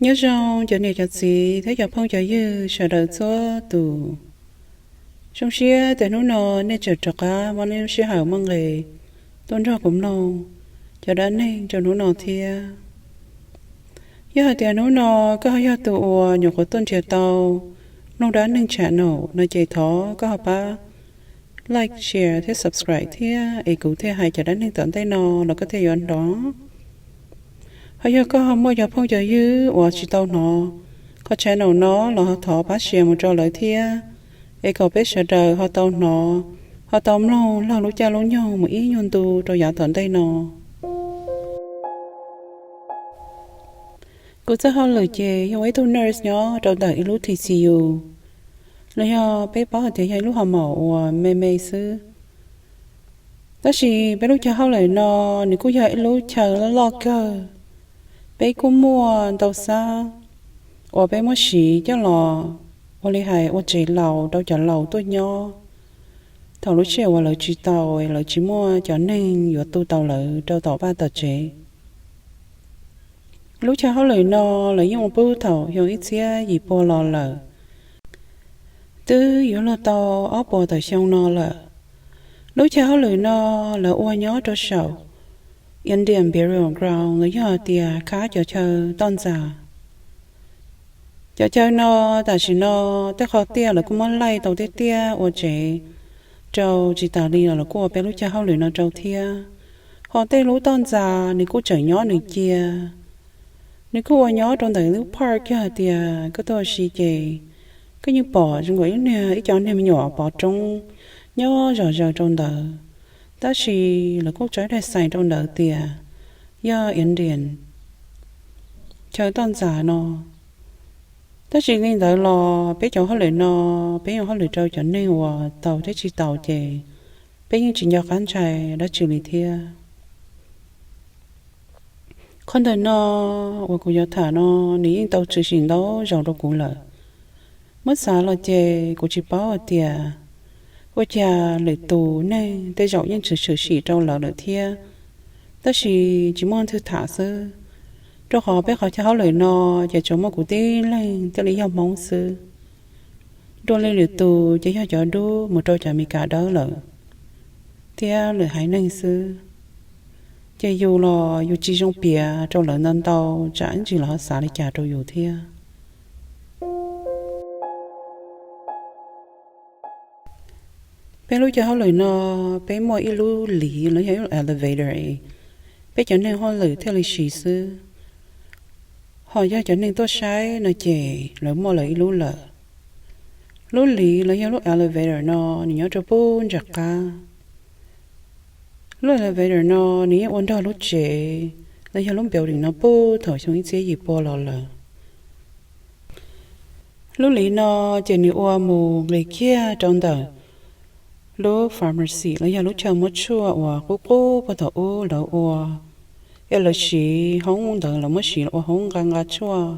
Nyob zoo cov niam cov txiv thiab cov phooj cov ywg sawv daws txhua tus. Zoo siab tias hnub no nej tseem rov qab muaj lub sij hawm muaj nqis tuaj nrog kuv mloog cov dab neeg rau hnub no thiab. Yog hais tias hnub no koj ho yog tus uas nyuam qhuav tuaj nrhiav tau mloog dab neeg channel no ces thov koj ho pab like, share thiab subscribe thiab es kuv thiaj hais cov dab neeg tom ntej no los koj thiaj yuav hnov. Ho yog koj ho muaj cov phooj cov ywg uas tsis tau hnov qhov channel no los thov pab share mus rau lawv thiab, es kom peb sawv daws ho tau hnov, ho tau mloog laug lub caij lub nyoog mus ib nyuag ntu rau yav tom ntej no. Kuv txoj hauj lwm ces yog ua ib tug nurse nyob rau ntawm ib lub T C U, los yog peb paub hais tias yog ib lub hoo maum uas me me xwb. Tab sis peb lub chaw hauj lwm no nws kuj yog ib lub chaw loj loj kawg. Peb kuj muaj ntau xab uas peb muab siv coj los ua li hais ua tsev laus rau cov laus tuaj nyob thaum lub sij hawm uas lawv tsis tau, lawv tsis muaj cov neeg yuav tu tau lawv rau tom vaj tom tsev. Lub chaw hauj lwm no lawv yeej ua pub thaum xyoo ib txhiab yim pua los lawm, twb yuav luag tau ob puas tawm xyoo no lawm. Lub chaw hauj lwm no lawv ua nyob rau saum Indian Burial Ground los yog tias khab cov chaw toj ntxas. Cov chaw no tam sim no tej qhov tiaj lawv kuj muab laij tau tiaj tiaj ua tsev rau tsis tas li los lawv kuj ua peb lub chaw hauj lwm no rau thiab. Ho tej lub toj ntxas nws kuj tseem nyob nws cia. Nws kuj ua nyob rau ntawm lub park, yog hais tias koj tuaj ua si ces koj yeej pom zoo nkaus ib niag ib co niag me nyuam pov roob nyob zom zaws rau ntawd. Tab sis lawv kuj tso daim sign rau ntawd tias yog Indian chaw toj ntxas no. Tab sis li ntawd los peb cov hauj lwm no, peb yeej hauj lwm rau cov neeg uas tau thiab tsis tau ces peb yeej tsis nco qab ntshai dab tsi li thiab. Qhov ntawm no uas kuv yuav tham no, nws yeej tau tshwm sim ntau zaus rau kuv lawm. Muab xav los ces kuv tsis paub hais tias ua cas lwm tus neeg tej zaum yeej tshwm tshwm sim rau lawv lawm thiab, tab sis tsis muaj leej twg tham xwb. Rau qhov peb qhov chaw hauj lwm no ces tsuas muaj kuv tib leeg thiaj li yog Hmoob xwb. Dua li lwm tus ces yog cov dub mus rau cov Amelikas dawb lawm thiab lwm haiv neeg xwb. Ces yus los yus tsis zoo piav rau lawv ntau ntau, tsam ib ntsis lawv ho xav li cas rau yus thiab. Peb lub chaw hauj lwm no, peb muaj ib lub liv los yog ib lub elevator, peb cov neeg hauj lwm thiaj li siv xwb. Ho yog cov neeg tuaj saib no ces lawv muaj lawv ib lub lawm. Lub liv los yog lub elevator no nws nyob rau pub nram qab. Lub elevator no nws yeej ua nrog lub tsev los yog lub building no puag thaum xyoo ib txhiab yim pua los lawm. Lub liv no ces nws ua mus nqis kiag rau ntawm lub pharmacy los yog lub chaw muab tshuaj uas qub qub puag thaum ub lawv ua, es lawv siv hoob ntawd, lawv muab siv ua hoob nqa nqa tshuaj.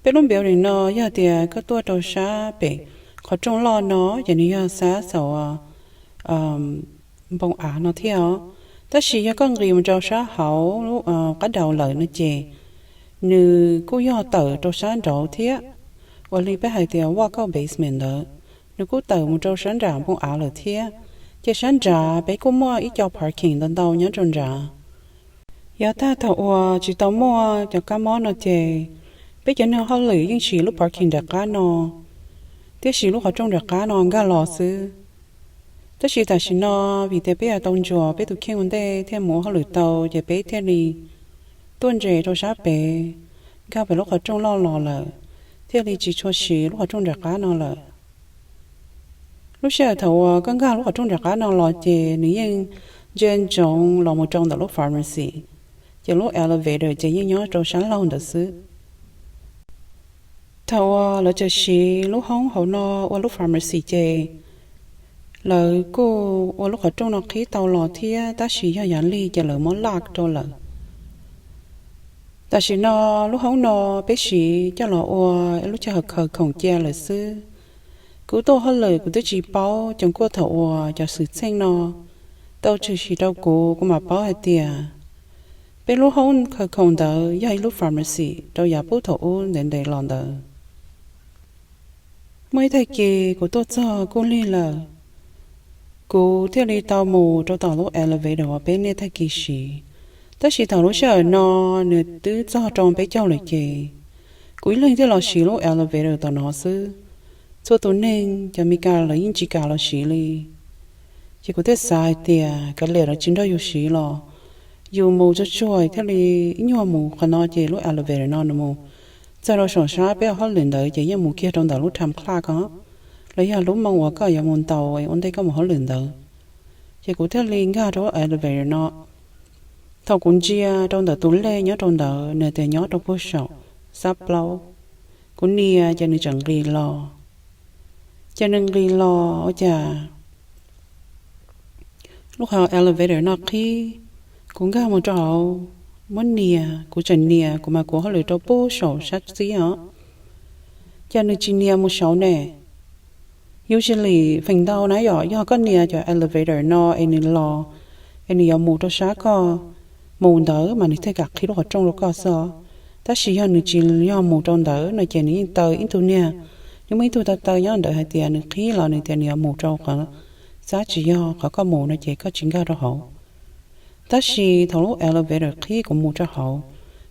Peb lub building no yog tias koj tuaj rau sab pem qhov rooj loj no ces nws yog sab saum npoo av no thiab os. Tab sis yog koj nqis mus rau sab hauv qab daus lawm no ces nws kuj yog tawm rau sab nraud thiab. Ua li peb hais tias walk-out basement ntawd, nws kuj tawm mus rau sab nram npoo av lawm thiab. Ces sab nrad peb kuj muaj ib co parking ntau ntau nyob rau nrad. Yav tag thaum uas tsis tau muaj cov kab mob no ces peb cov neeg hauj lwm yeej siv lub parking nram qab no, thiab siv lub qhov rooj nram qab no nkag los xwb. Tab sis tam sim no vim tias peb yuav tau ntsuas peb tus kheej ua ntej thiaj mus ua hauj lwm tau ces peb thiaj li tuaj ntses rau sab pem, nkag pem lub qhov rooj loj los lawm, thiaj li tsis tshua siv lub qhov rooj nram qab no lawm. Lub sij hawm thaum uas koj nkag lub qhov rooj nram qab no los ces nws yeej ntsia ntsoov los mus rau ntawm lub pharmacy, ces lub elevator ces yeej nyob rau sab laug ntawd xwb. Thaum uas lawv tseem siv lub hoob hauv no ua lub pharmacy ces lawv kuj ua lub qhov rooj no qhib tau los thiab, tab sis yog yav lig ces lawv muab lock rau lawm. Tam sim no lub hoob no peb siv coj los ua lub chaw haus khaws khoom cia lawm xwb. Kuv tuaj hauj lwm kuv twb tsis paub, ces kuj thaum uas cov xwm txheej no tau tshwm sim rau kuv, kuv mam paub hais tias Peb lub hoob khaws khoom ntawd yog ib lub pharmacy rau yav puag thaum ub ntev ntev los ntawd. Muaj ib tag kis kuv tuaj txog kuj lig lawm, kuv thiaj li tau mus rau tom lub elevator uas peb niaj tag kis siv. Tab sis thaum lub sij hawm no nws twb txog rau peb caug lawm ces kuv ib leeg thiaj los siv lub elevator tom no xwb. Txhua tus neeg cov Meskas lawv yeej tsis kam los siv li. Ces kuv thiaj xav hais tias kav liam lawv tsis nrog yus siv los yus mus tsuag tsuag thiaj li ib nyuag mus qhov no ces lub elevator no nws mus txog rau saum sab peb ua hauj lwm ntawd ces yeej mus kiag rau ntawm lub time clock ko, los yog lub moo uas koj yuav mus ntaus ua ntej koj mus hauj lwm ntawd. Ces kuv thiaj li nkag rau elevator no. Thaum kuv ntsia rau ntawm tus lej nyob rau ntawd nws tias nyob rau puag saum sab plaub. Kuv nias ces nws tseem nqis los. Ces nws nqis los ua cas lub qhov elevator no qhib, kuv nkag mus rau hauv, muab nias, kuv tseem nias, kuv mas kuv hauj lwm rau puag saum sab txib os. Ces nws tsis nias mus saud ne. Usually feem ntau na yom, yog koj nias cov elevator no es nws los, es nws yuav mus rau sab koj mus ntawd mas nws thiaj kam qhib lub qhov rooj rau koj xwb. Tab sis yog nws tsis yog mus rau ntawd no ces nws yeej taw ib tug niag, nws muaj ib tug taw taw nyob ntawd hais tias nws qhib los nws tias nws yuav mus rau qhov, xab tsis yog qhov koj mus no ces koj tsis nkag rau hauv. Tab sis thaum lub elevator qhib kuv mus rau hauv,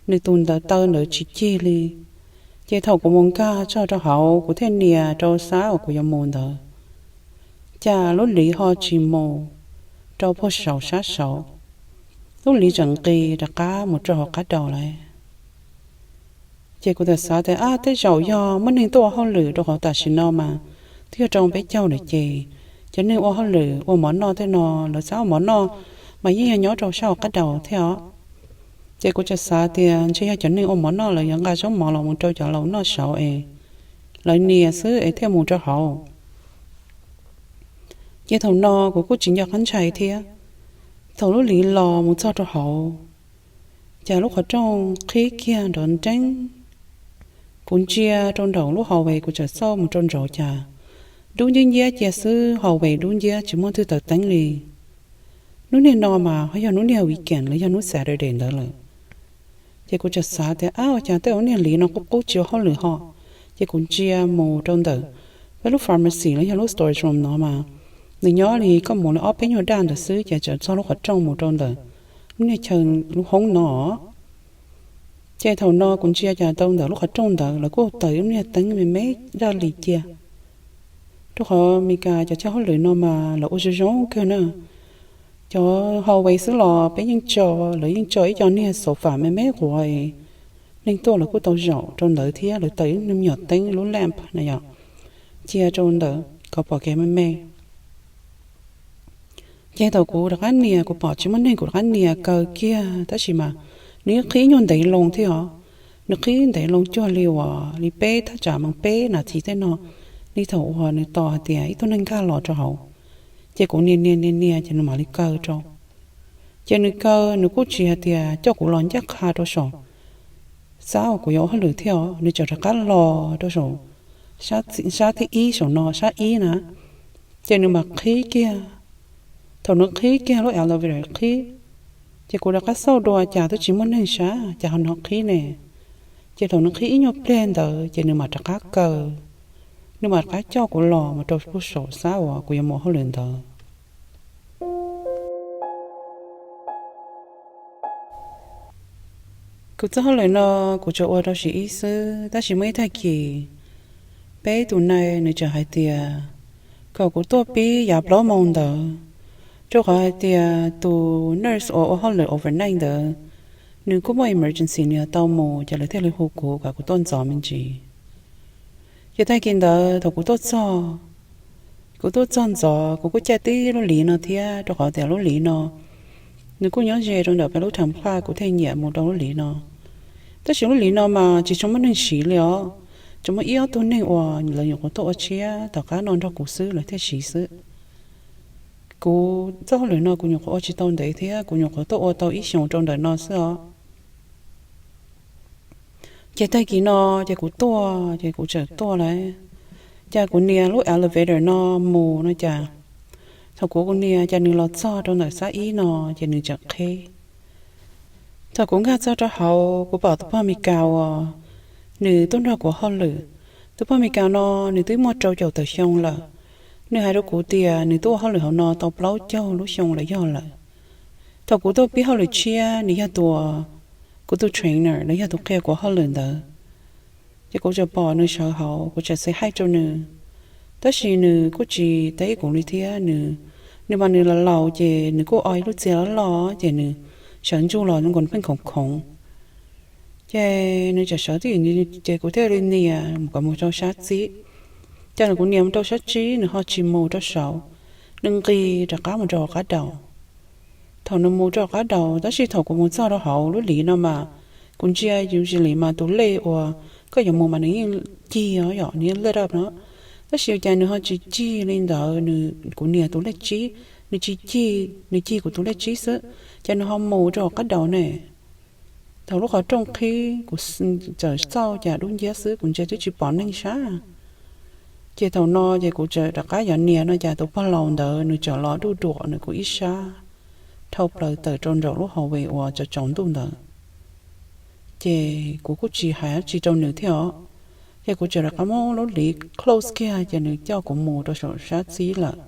nws tus ntawd taw ntawd tsis cig li. Ces thaum kuv mus nkag txog rau hauv kuv thiaj nias rau sab uas kuv yuav mus ntawd, cas lub liv ho tsis mus rau puag saum sab saud, lub liv tseem nqis rov qab mus rau hauv qab daus lawm. Ces kuv txawm xav tias ab tej zaum yog muaj neeg tuaj ua hauj lwm rau qhov tam sim no mas twb yog rau peb caug lawm ces cov neeg ua hauj lwm ua mov noj tej no lawv xav ua mov noj mas yeej yog nyob rau sab hauv qab daus thiab os. Ces kuv txawm xav tias ntshe yog cov neeg ua mov noj lawv yuav nqa zaub mov los mus rau cov laus noj saud es lawv nias xwb es thiaj mus rau hauv. Ces thaum no kuv kuj tsis nco qab ntshai thiab. Thaum lub liv los mus txog rau hauv, cas lub qhov rooj qhib kiag nrov nreeb. Kuv ntsia rau nraum lub hallway, kuv txawm xauj mus rau nraud cas dub nciab nciab cia xwb, hallway dub nciab tsis muaj twg taws teeb li. Hnub niag no mas ho yog hnub niag weekend los yog hnub Saturday ntawd lawm. Ces kuv txawm xav tias ab ua cas tej ua niag liv no qub qub tsis ua hauj lwm ho. Ces kuv ntsia mus rau ntawm peb lub pharmacy los yog lub storage room no mas nws nyob li koj mus li ob peb nyuag daj ntawd xwb ces txawm txog lub qhov rooj mus rau ntawm lub niag chaw lub hoob no. Ces thaum no kuv ntsia cas rau ntawm lub qhov rooj ntawd lawv kuj taws ib niag teeb me me daj li cia. Rau qhov Meskas cov chaw hauj lwm no mas lawv ua zoo zoo kawg na. Cov hallway xwb los peb yeej tso, lawv yeej tso ib co niag sofa me me quav, neeg tuaj lawv kuj tau zaum rau ntawd thiab lawv taws ib me nyuam teeb lub lamp na yom, cia rau ntawd kom pom kev me me. Ces thaum kuv rov qab nias kuv pom tsis muaj neeg kuv rov qab nias kaw kiag tab sis mas nws qhib nyuag ntev loo thiab os. Nws qhib ntev loo cuag li uas li peb thaj tsam moos peb nas this tej no, li thaum uas nws tos hais tias ib tug neeg nkag los rau hauv. Ces kuv nias nias nias nias ces nws mam li kaw rau. Ces nws kaw nws kuj tsis hais tias coj kuv los ncaj qha rau saum sab uas kuv yuav ua hauj lwm thiab os, nws tseem rov qab los rau saum sab thib ib saum no sab ib na. Ces nws mam qhib kiag. Thaum nws qhib kiag lub elevator qhib, ces kuv rov qab xauj dua cas twb tsis muaj neeg sab cas ho nws qhib ne. Ces thaum nws qhib ib nyuag pliag ntawd ces nws mam rov qab kaw, nws mam rov qab coj kuv los mus rau puag saum sab uas kuv yuav mus hauj lwm ntawd. Kuv txoj hauj lwm no kuv tsuas ua rau xyoo ib xwb, tab sis muaj ib tag kis peb tus nai nws txawm hais tias kom kuv tuaj pib yav plaub moos ntawd, rau qhov hais tias tus nurse uas ua hauj lwm overnight ntawd nws kuj muaj emergency nws yuav tau mus, ces lawv thiaj li hu kuv kom kuv tuaj ntxov me ntsis. Ces tag kis ntawd thaum kuv tuaj txog, kuv tuaj txog ntxov kuv kuj caij tib lub liv no thiab, rau qhov tias lub liv no nws kuj nyob ze rau ntawm peb lub time clock, kuv thiaj nyiam mus rau lub liv no. Tab sis lub liv no mas tsis tshua muaj neeg siv li os, tsuas muaj ib ob tug neeg uas lawv nyuam qhuav tuaj ua tshiab tom qab no nrog kuv xwb lawv thiaj siv xwb. Kuv txoj hauj lwm no kuv nyuam qhuav ua tsis tau ntev thiab, kuv nyuam qhuav tuaj ua tau ib xyoos rau ntawm no xwb os. Ces tag kis no ces kuv tuaj, ces kuv txawm tuaj lawm, ces kuv nias lub elevator no mus no cas, thaum kuv kuv nias ces nws los txog rau ntawm sab ib no, ces nws txawm qhib. Thaum kuv nkag txog rau hauv, kuv pom tus poj Amelikas uas nws tuaj nrog kuv hauj lwm. Tus poj Amelikas no nws twb muaj rau caum tawm xyoo lawm. Nws hais rau kuv tias nws tuaj ua hauj lwm hauv no tau plaub caug lub xyoo los yog lawm. Thaum kuv tuaj pib hauj lwm tshiab, nws yog tus, kuv tus trainer los yog tus qhia kuv hauj lwm ntawd. Ces kuv txawm pom nws sawv hauv, kuv txawm say hi rau nws, tab sis nws kuj tsis teb kuv li thiab. Nws, nws mas nws laus laus ces nws kuj o ib lub txiag loj loj ces nws sawv ntsug los zoo nkaus nws pheej khoov khoov. Ces nws txawm sawv tib, ces kuv thiaj li nias kom mus rau sab txib. Ces kuv nias mus rau sab txib, nws ho tsis mus rau saud, nws nqis rov qab mus rau qab daus. Thaum nws mus rau qab daus, tab sis thaum kuv mus txog rau hauv lub liv no mas, kuv ntsia usually mas tus lej uas koj yuav mus mas nws yeej cig os, yog nws yeej lit up no. Tab sis ua cas nws ho tsis cig li ntawd, nws, kuv nias tus lej tsib, nws tsis cig, nws cig kuv tus lej tsib xwb, ces nws ho mus rau qab daus ne. Thaum lub qhov rooj qhib, kuv txawm xauj cas dub nciab xwb, kuv ntsia twb tsis pom neeg sab. Ces thaum no ces kuv txawm rov qab yuav nias no cas tus pog laus ntawd nws txawm los duj duam nws kuj ib sab dhau plaws tawm rau nraum lub hallway uas tsaus tsaus ntuj ntawd. Ces kuv kuj tsis hais dab tsi rau nws thiab os. Ces kuv txawm rov qab muab lub liv close kiag ces nws coj kuv mus rau saum sab txib lawm.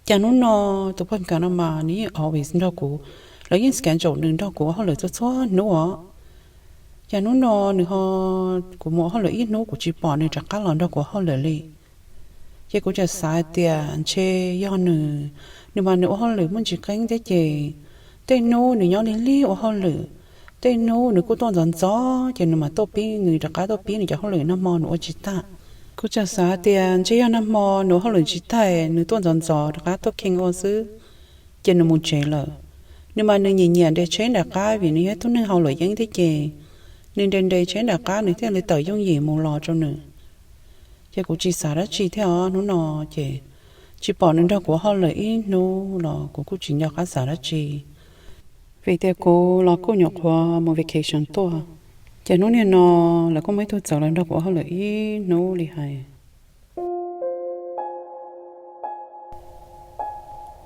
Cas hnub no tus poj Amelikas no mas nws yeej always nrog kuv, lawv yeej schedule nws nrog kuv ua hauj lwm txhua txhua hnub os. Cas hnub no nws ho, kuv mus ua hauj lwm ib hnub kuv tsis pom nws rov qab los nrog kuv ua hauj lwm li. Ces kuv txawm xav hais tias ntshe yog nws, nws mas nws ua hauj lwm muaj ntsis qeeb thiab ces tej hnub nws nyob lig lig ua hauj lwm, tej hnub nws kuj tuaj ntxov ntxov ces nws mam tuaj pib, nws rov qab tuaj pib nws cov hauj lwm nag hmo nws ua tsis tag. Kuv txawm xav tias ntshe yog nag hmo nws ua hauj lwm tsis tag, nws tuaj ntxov ntxov rov qab tuaj kheej ua xwb, ces nws mus tsev lawm. Nws mas nws nyiam nyiam nres tsheb nram qab vim nws yog ib tug neeg haus luam yeeb thiab ces nws nres nres tsheb nram qab nws thiaj li tawm yooj yim mus los rau nws. Ces kuv tsis xav dab tsi thiab os, hnub no ces tsis pom nws nrog kuv hauj lwm ib hnub los kuv kuj tsis nco qab xav dab tsi, vim tias kuv los kuj nyuam qhuav mus vacation tuaj. Ces hnub niaj no lawv kuj muaj ib tug txawv los nrog kuv ua hauj lwm ib hnub li hais.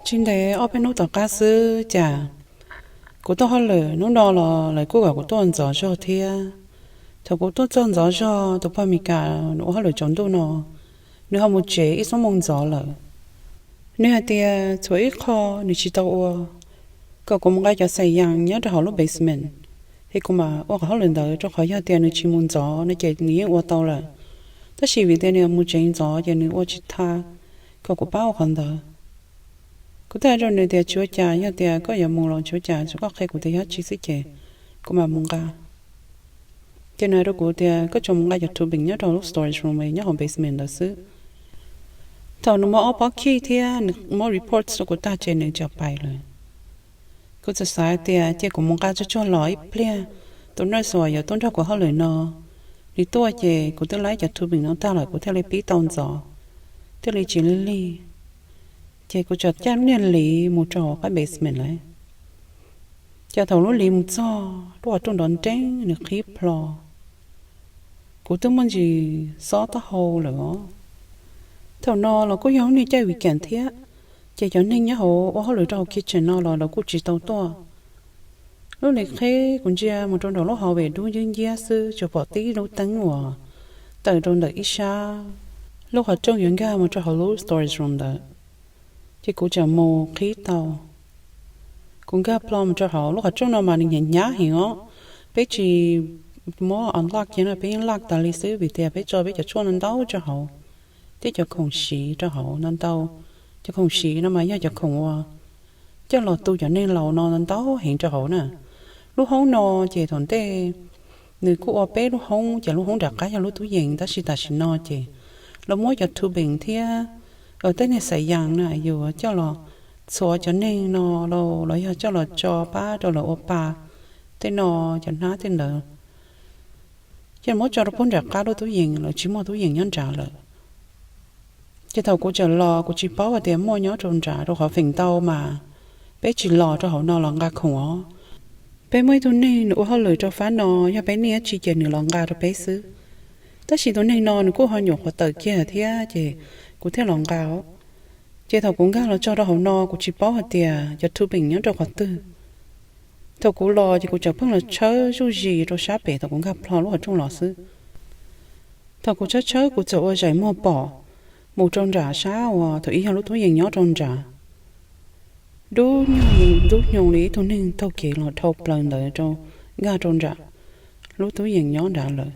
Tsis ntev ob peb hnub tom qab xwb cas kuv tuaj hauj lwm hnub no los lawv kuj kom kuv tuaj ntxov zog thiab. Thaum kuv tuaj txog ntxov zog, tus pog Amelikas nws ua hauj lwm tsaus ntuj no, nws ho mus tsev ib xuab moos ntxov lawm. Nws hais tias tshuav ib qho nws tsis tau ua, kom kuv mus nqa cov xais yas nyob rau hauv lub basement, es kuv mam ua qhov hauj lwm ntawd, rau qhov yog tias nws tsis mus ntxov no ces nws yeej ua tau lawm, tab sis vim tias nws mus tsev ntxov ces nws ua tsis tau, kom kuv pab ua qhov ntawd. Kuv thiaj hais rau nws tias tsis ua cas, yog tias koj yuav mus los tsis ua cas, tsuas koj qhia kuv tias yog dab tsi xwb ces kuv mam mus nqa. Ces nws hais rau kuv tias koj tsuas mus nqa cov tubing nyob rau lub storage room nyob hauv basement ntawd xwb. Thaum nws muab ob pob key thiab nws muab reports rau kuv tag ces nws txawm pais lawm. Kuv txawm xav tias cia kuv mus nqa tsuag tsuag los ib pliag, tus nurse uas yuav tuaj nrog kuv hauj lwm no, nws tuaj ces kuv twb laib cov tubing no tag lawm kuv thiaj li pib tau ntxov, thiaj li tsis lig lig. Ces kuv txawm caij niag liv mus rau hauv qab basement lawm. Ces thaum lub liv mus txog, lub qhov rooj nrov nreeb nws qhib plho. Kuv twb muaj ntsis xob taub hau lawm os. Thaum no los kuj yog lub niag caij weekend thiab, ces cov neeg nyob hauv ua hauj lwm rau hauv kitchen no los lawv kuj tsis tau tuaj. Lub liv qhib, kuv ntsia mus rau nraum lub hallway dub nciab nciab xwb, tsuas pom tib lub teeb uas tawm rau ntawm ib sab lub qhov rooj yuav nkag mus rau hauv lub storage room ntawd. Ces kuv txawm mus qhib tau. Kuv nkag plho mus rau hauv, lub qhov rooj no mas nws hnyav hnyav heev os. Peb tsis muab unlock ces no peb yeej lock tas li xwb vim tias peb tso peb cov tshuaj no ntau rau hauv, thiab cov khoom siv rau hauv no ntau. Cov khoom siv no mas yog cov khoom uas coj los tu cov neeg laus no ntau heev rau hauv na. Lub hoob no ces thaum ntej nws kuj ua peb lub hoob, ces lub hoob nram qab yog lub tub yees, tab sis tam sim no ces lawv muab cov tubing thiab tej niag xais yas na yuav coj los txhuav cov neeg no los yog coj los tso pab rau lawv ua pa tej no, cov hnab tej ntawd. Ces muab tso rau puag nram qab lub tub yees, lawv tsis muaj tub yees nyob nrad lawm. Ces thaum kuv txawm los kuv tsis paub hais tias muaj nyob rau nrad, rau qhov feem ntau mas peb tsis los rau hauv no los nqa khoom os. Peb muaj ib tug neeg nws ua hauj lwm rau fab no, yog peb nyiam dab tsi ces nws los nqa rau peb xwb. Tab sis tus neeg no nws kuj ho nyuam qhuav tawm kiag thiab ces kuv thiaj los nqa os. Ces thaum kuv nkag los txog rau hauv no kuv tsis paub hais tias cov tubing nyob rau qhov twg. Thaum kuv los ces kuv tseem pheej los tshawb zuj zus rau sab pem thaum kuv nkag plho lub qhov rooj los xwb. Thaum kuv tshawb tshawb kuv txawm ua zaim muag pom mus rau nram sab uas thaum ub yog lub tub yees nyob rau nrad. Dub nyoog, dub nyoog li ib tug neeg taug kev los dhau plaws ntawd rau, nkag rau nram lub tub yees nyob nrad lawm.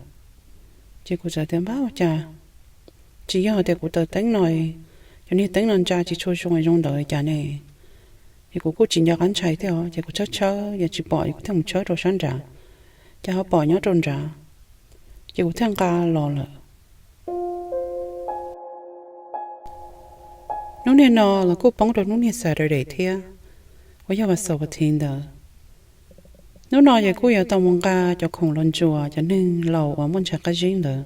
Ces kuv txawm tias npab ua cas, tsis yog tias kuv taws teeb no, cov niag teeb no ntsa tsis tshua zoo zoo ntawd cas ne. Ces kuv kuj tsis nco qab ntshai thiab os, ces kuv tshawb tshawb ces tsis pom, ces kuv thiaj mus tshawb rau sab nrad, ces ho pom nyob rau nrad, ces kuv thiaj nqa los lawm. Hnub niaj no los kuj poob rau hnub niaj Saturday thiab, uas yog vas xaum vas thiv ntawd. Hnub no ces kuj yuav tau mus nqa cov khoom los ntsuas cov neeg laus uas muaj ntshai qab zib ntawd.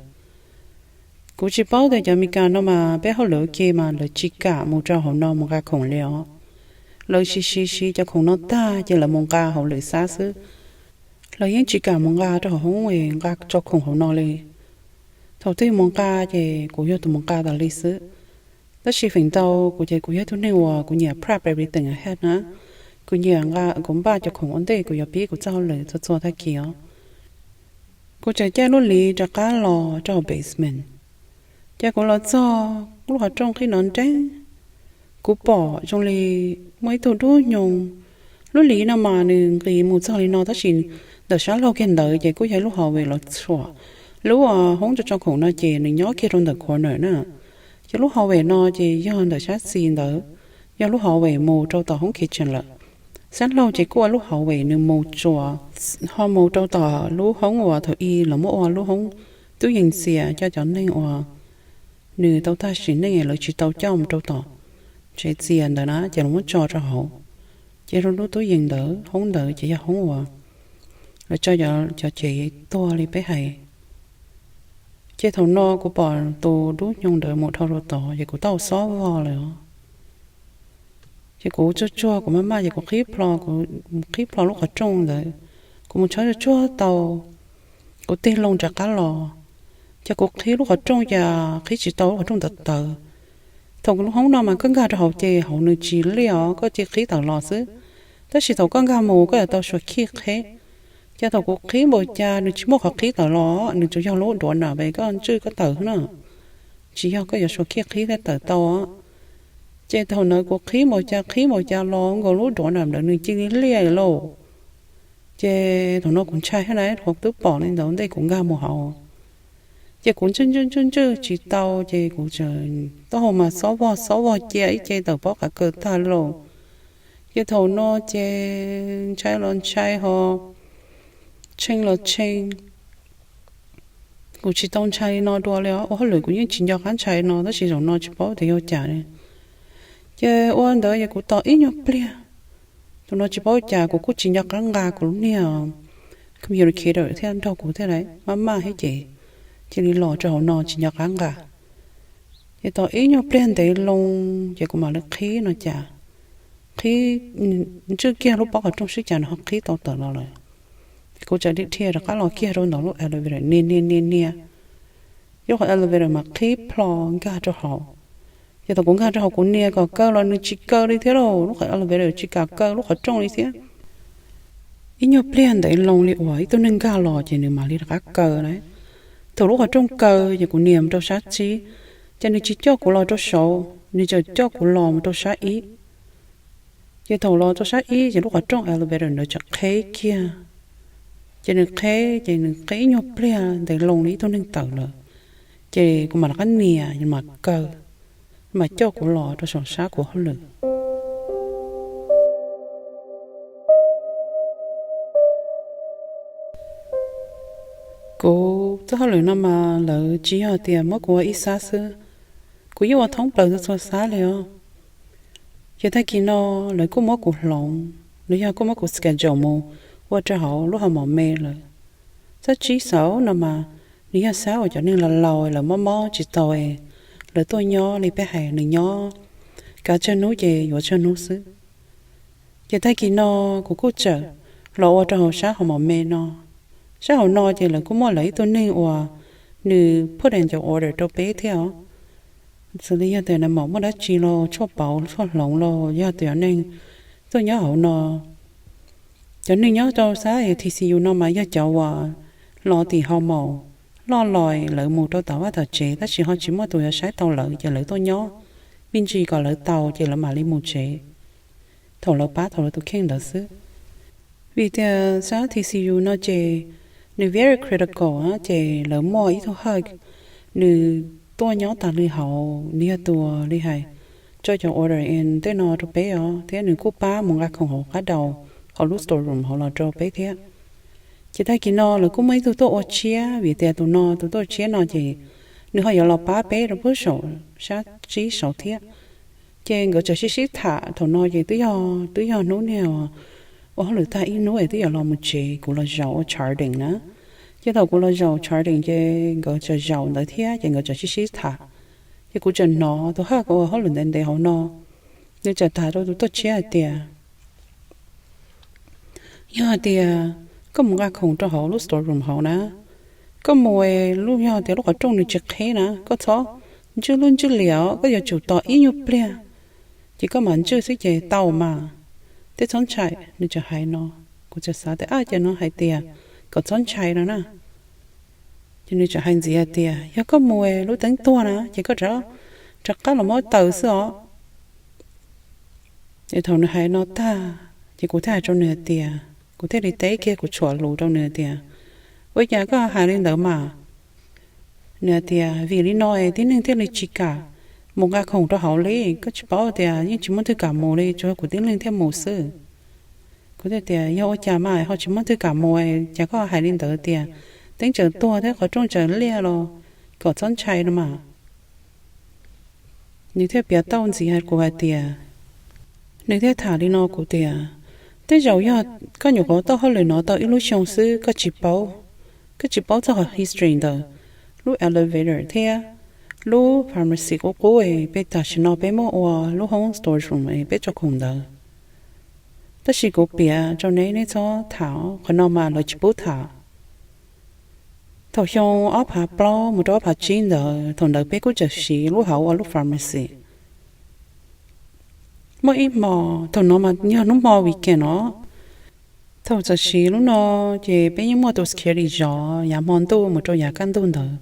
Kuv tsis paub tias cov Meskas no mas peb hauj lwm ua ke mas lawv tsis kam mus rau hauv no mus nqa khoom li os. Lawv siv siv siv cov khoom no tag ces lawv mus nqa hauv lwm xab xwb. Lawv yeej tsis kam mus nqa rau hauv hoob es nqa tso khoom hauv no li. Thaum twg mus nqa ces kuv yog tus mus nqa tas li xwb. Tab sis feem ntau kuv ces kuv yog tug neeg uas kuv nyiam prep everything ahead na. Kuv nyiam nqa, kuv npaj cov khoom ua ntej kuv yuav pib kuv txoj hauj lwm txhua txhua tag kis os. Kuv txawm caij lub liv rov qab los rau hauv basement. Ces kuv los txog lub qhov rooj qhib no nreeb, kuv pom zoo li muaj ib tug dub nyoog. Lub liv no mas nws nqis mus txog li no tab sis ntawm sab laug kiag ntawd ces kuj yog ib lub hallway los txhuam. Lub hoob tso khoom no ces nws nyob kiag rau ntawm corner na. Ces lub hallway no ces yog ntawm sab xis ntawd, yog lub hallway mus rau tom hoob kitchen lawm. Sab laug ces kuj ua lub hallway nws mus tsuas ho mus rau tom lub hoob uas thaum ub lawv muab ua lub hoob tub yees txias coj cov neeg uas nws tau tag sim neej lawv tsis tau coj mus rau tom tsev txias ntawd na ces lawv muab tso rau hauv. Ces lub tub yees ntawd hoob ntawd ces yog hoob uas lawv tso cov cev tuag li peb hais. Ces thaum no kuv pom tus dub nyoog ntawd mus dhau rau tod ces kuv tau xob vog lawm os. Ces kuv tsuag tsuag kuv maj maj ces kuv qhib plho, kuv qhib plho lub qhov rooj ntawd. Kuv mus tshawb tsuag tsuag tau, kuv tig loo rov qab los, ces kuv qhib lub qhov rooj ces qhib tsis tau, lub qhov rooj tawv tawv. Thaum kuv lub hoob no mas koj nkag rau hauv ces hauv nws tsis liaj os, koj cia qhib tawm los xwb. Tab sis thaum koj nkag mus koj yuav tau suav khij qhib. Ces thaum kuv qhib npaum cas nws tsis muaj qhov qhib tawm los, nws tsuas yog lub duav nam es koj ntswj koj tawm na, tsis yog koj yuav suav khij qhib thiaj tawm tau. Ces thaum ntawd kuv qhib npaum cas qhib npaum cas los nkaus lub duav nam ntawd nws cia li liaj lauj. Ces thaum no kuv ntshai thiab na, kuv twb pom li ntawd ntej kuv nkag mus hauv. Ces kuv ntswj ntswj ntswj ntswj tsis tau ces kuv taub hau mas xob vog xob vog cia ib ce tawm pob qav kaws tag lauj. Ces thaum no ces ntshai los ntshai ho tshee los tshee. Kuv tsis tau ntshai no dua li os, ua hauj lwm kuv yeej tsis nco qab ntshai no tab sis zaum no tsis paub tias yog cas li. Ces ua ntawd ces kuv tos ib nyuag pliag. Thaum no tsis paub cas kuv kuj tsis nco qab nqa kuv lub niag communicator thiab nrog kuv thiab lawm, maj maj thiab ces cia li los rau hauv no tsis nco qab nqa. Ces tos ib nyuag pliag ntev loo ces kuv mam li qhib no cas, qhib, ntswj kiag lub pob qhov rooj sib cas nws ho qhib tau tawm los lawm. Kuv txawm dhia rov qab los kiag rau ntawm lub elevator nias nias nias nias. Lub qhov elevator mas qhib plho nkag rau hauv. Ces thaum kuv nkag rau hauv kuv nias kom kaw los nws tsis kaw li thiab lauj, lub qhov elevator tsis kam kaw lub qhov rooj li thiab. Ib nyuag pliag ntev loo li uas ib tug neeg nkag los ces nws mam li rov qab kaw na. Thaum lub qhov rooj kaw ces kuv nias mus rau sab tsib, ces nws tsis coj kuv los rau saud, nws tseem coj kuv los mus rau sab ib. Ces thaum los rau sab ib ces lub qhov rooj elevator ntawd tseem qheb kiag. Ces nws qheb ces nws qheb ib nyuag pliag ntev loo li ib tug neeg tawm lawm. Ces kuv mam rov qab nias mam kaw, mam coj kuv los rau saum sab kuv hauj lwm. Kuv txoj hauj lwm no mas lawv tsis yog tias muab kuv ua ib xab xwb, kuv yeej ua thoob plaws txhua xab li os. Ces tag kis no lawv kuj muab kuv hloov, los yog kuj muab kuv schedule mus ua rau hauv lub hoo mom me lawm. Txaj tsib xaum no mas nws yog xab uas cov neeg laus laus lawv mob mob tsis tau, lawv tuaj nyob li peb hais nws nyob kav tsawg hnub ces yuav tsawg hnub xwb. Ces tag kis no kuv kuj txawm los ua rau hauv sab hoo mom me no. Sab hauv no ces lawv kuj muaj lawv ib tug neeg uas nws put in cov order rau peb thiab os. Xws li yog tias nws mam muaj dab tsi los tshuaj pauv tshuaj hloov los yog tias neeg tuaj nyob hauv no, Cov neeg nyob rau sab T C U no mas yog cov uas los tim hau maus loj los lawv mus rau tom vaj tom tsev tab sis ho tsis muaj tus yuav saib tau lawv ces lawv tuaj nyob me ntsis kom lawv tau ces lawv mam li mus tsev thaum lawv pab tau lawv tus kheej ntawd xwb. Vim tias sab T C U no ces nws very critical ces lawv muaj ib tug hawj, nws tuaj nyob tas li hauv, nws yog tus li hais tso cov order tej no rau peb os thiab nws kuj pab mus nqa khoom hauv qab daus hauv lub store room hauv los rau peb thiab. Ces tag kis no lawv kuj muaj ib tug tuaj ua tshiab vim tias tus no tus tuaj ua tshiab no ces nws ho yuav los pab peb rau pem saum sab tsib saud thiab. Ces nkawd txawm sib sib tham thaum no ces twb yog, twb yog hnub niag ua hauj lwm tag ib hnub es twb yuav los mus tsev kuv los zaum ua charting na. Ces thaum kuv los zaum charting ces nkawd txawm zaum ntawd thiab ces nkawd txawm sib sib tham. Ces kuv txawm hnov tus hawj ua hauj lwm ntev ntev hauv no, nws txawm tham rau tus tuaj tshiab hais tias, yog hais tias koj mus nqa khoom rau hauv lub store room hauv na, koj mus lub, yog tias lub qhov rooj nws tsis qhib na koj txhob ntswj lub ntswj liam os, koj yuav tsum tos ib nyuag pliag ces koj mam ntswj xwb ces tau mas, thiab txhob ntshai. Nws txawm hais no, kuv txawm xav tias ab, cas no hais tias kom txhob ntshai no na. Ces nws txawm hais ntxiv hais tias yog koj mus lub teeb tuag na ces koj rov qab los muab taws xwb os. Ces thaum nws hais no tag ces kuv thiaj hais rau nws hais tias, kuv thiaj li teb kiag, kuv tshuam lus rau nws hais tias, ua cas koj hais li ntawd mas? Nws hais tias vim li no es tib neeg thiaj li tsis kam mus nqa khoom rau hauv li, koj tsis paub tias yeej tsis muaj twg kam mus li, tsuas yog kuv tib leeg thiaj mus xwb. Kuv thiaj tias yog ua cas mas ho tsis muaj twg kam mus, cas koj hais li ntawd tias teeb tsaws tuag thiab qhov rooj tsaws liaj los kom txhob ntshai no mas. Nws thiaj piav tauj ntxiv hais kuv hais tias, nws thiaj tham li no kuv tias, tej zaum yog koj nyuam qhuav tau hauj lwm no tau ib lub xyoo xwb koj tsis paub, koj tsis paub txog qhov history ntawd. Lub elevator thiab lub pharmacy qub qub peb tam sim no peb muab ua lub hoob store room peb tso khoom ntawd. Tab sis kuv piav rau neb, neb txhob tham, qhov no mas lawv tsis pub tham. Thaum xyoo ob phav plaub mus rau ob phav tsib ntawd, thaum ntawd peb kuj txawm siv lub hauv ua lub pharmacy. Muaj ib hmo, thaum no mas yog hnub hmo weekend no, thaum txawm siv lub no ces peb yeej muaj tus security zov yav hmo ntuj mus rau yav kaj ntug ntawd,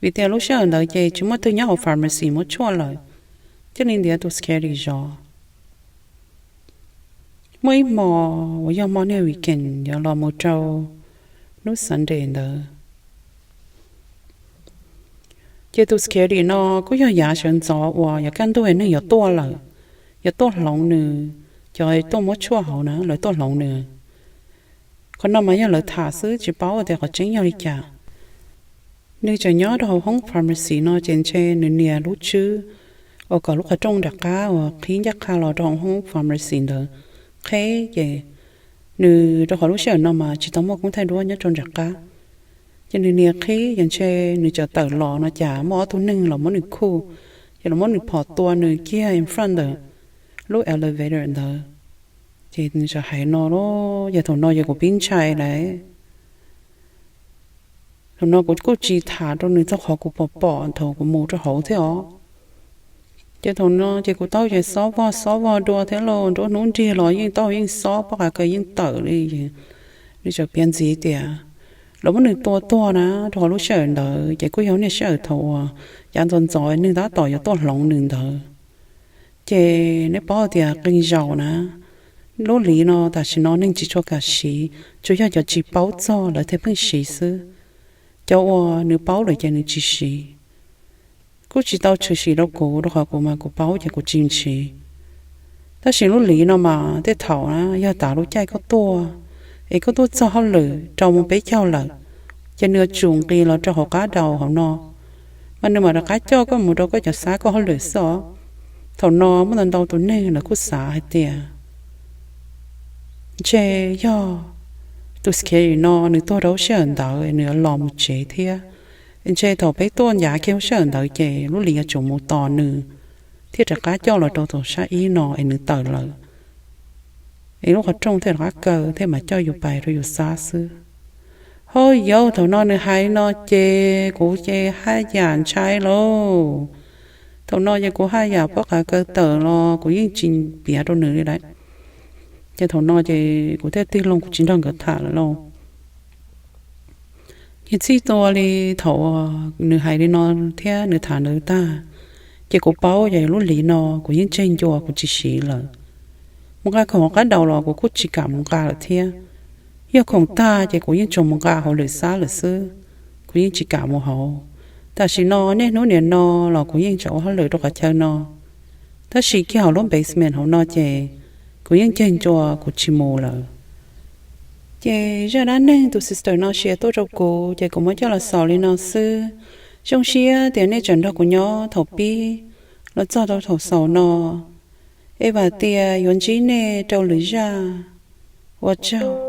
vim tias lub sij hawm ntawd ces tsis muaj twg nyob hauv pharmacy muab tshuaj lawm, thiaj li ntiav tus security zov. Muaj ib hmo uas yog hmo niag weekend yuav los mus rau hnub Sunday ntawd, ces tus security no kuj yog yav sawv ntxov uas yav kaj ntug neeg yuav tuaj lawm, yuav tuaj hloov nws, cov tuaj muab tshuaj hauv na lawv tuaj hloov nws. Qhov no mas yog lawv tham xwb tsis paub tias qhov tseeb yog li cas. Nws tseem nyob rau hauv hoob pharmacy no ces ntshe nws nias lub tswb uas kom lub qhov rooj nram qab uas qhib ncaj qha los rau hauv hoob pharmacy ntawd qhib ces nws rau qhov lub sij hawm no mas tsis tau muaj koob thaij duab nyob rau nram qab. Ces nws nias qhib ces ntshe nws txawm tawm los no cas muaj ob tug neeg los muab nws khuj, ces los muab nws phom tua nws kiag in front ntawm lub elevator ntawd. Ces nws txawm hais no lawm, ces thaum no ces kuv pib ntshai lawm. Thaum no kuv kuj tsis tham rau nws txog qhov kuv pom pom thaum kuv mus rau hauv thiab os. Ces thaum no ces kuv tau ces xob vog xob vog dua thiab los nruab hnub nrig los yeej tau yeej xob pob qa kaws yeej tawm li. Nws txawm piav ntxiv tias lawv muab nws tua tuag na, rau qhov lub sij hawm ntawd ces kuj yog niaj sij hawm thaum uas yav ntxov ntxov neeg tab tom yuav tuaj hloov nws ntawd. Ces neb paub tias qee zaus na, lub liv no tam sim no neeg tsis tshua kam siv, tsuas yog cov tsis paub txog lawv thiaj pheej siv xwb. Cov uas nws paub lawm ces nws tsis siv. Kuj tsis tau tshwm sim rau kuv rau qhov kuv mas kuv paub ces kuv tsis ntshiv. Tab sis lub liv no mas tej thaum na yog tas lub caij koj tuaj, es koj tuaj txog hauj lwm rau mus peb caug lawm, ces nws yuav tsum nqis los rau hauv qab daus hauv no, mas nws mam rov qab coj koj mus rau koj cov xab koj hauj lwm xwb os. Thaum no muaj ntau ntau tus neeg lawv kuj xav hais tias ntshe yog tus security no nws tuag rau lub sij hawm ntawd nws yuav los mus tsev thiab, ntshe thaum peb tuaj ncav kiag lub sij hawm ntawd ces lub liv yuav tsum mus tos nws thiaj rov qab coj los rau tus sab ib no es nws tawm lawm, es lub qhov rooj thiaj rov qab kaw thiaj mam coj yus pais rau yus xab xwb. Ho yau, thaum no nws hais li no ces kuv ces haj yam ntshai lauj. Thaum no ces kuv haj yam pob qa kaw tawm los kuv yeej tsis piav rau nws li lawm. Ces thaum no ces kuv thiaj tig loo, kuv tsis nrog nkawd tham lawm lauj. Ces txij tua li thaum nws hais li no thiab nws tham ntawd tag, ces kuv paub yog lub hlis no kuv yeej tseg ncua, kuv tsis siv lawm. Mus nqa khoom hauv qab daus los kuv kuj tsis kam mus nqa lawm thiab. Yog khoom tag ces kuv yeej tsuas mus nqa hauv lwm xab lawm xwb, kuv yeej tsis kam mus hauv. Tam sim no niaj hnub nim no los kuv yeej tseem ua hauj lwm rau qhov chaw no, tab sis kiag hauv lub basement hauv no ces kuv yeej ceg ncua, kuv tsis mus lawm. Ces zaj dab neeg tus sister no share tuaj rau kuv ces kuv muab coj los xaus li no xwb. Zoo siab tias nej tseem nrog kuv nyob thaum pib los txog rau thaum xaus no. Es vam tias yuav ntsib nej rau lwm zaj. Ua tsaug.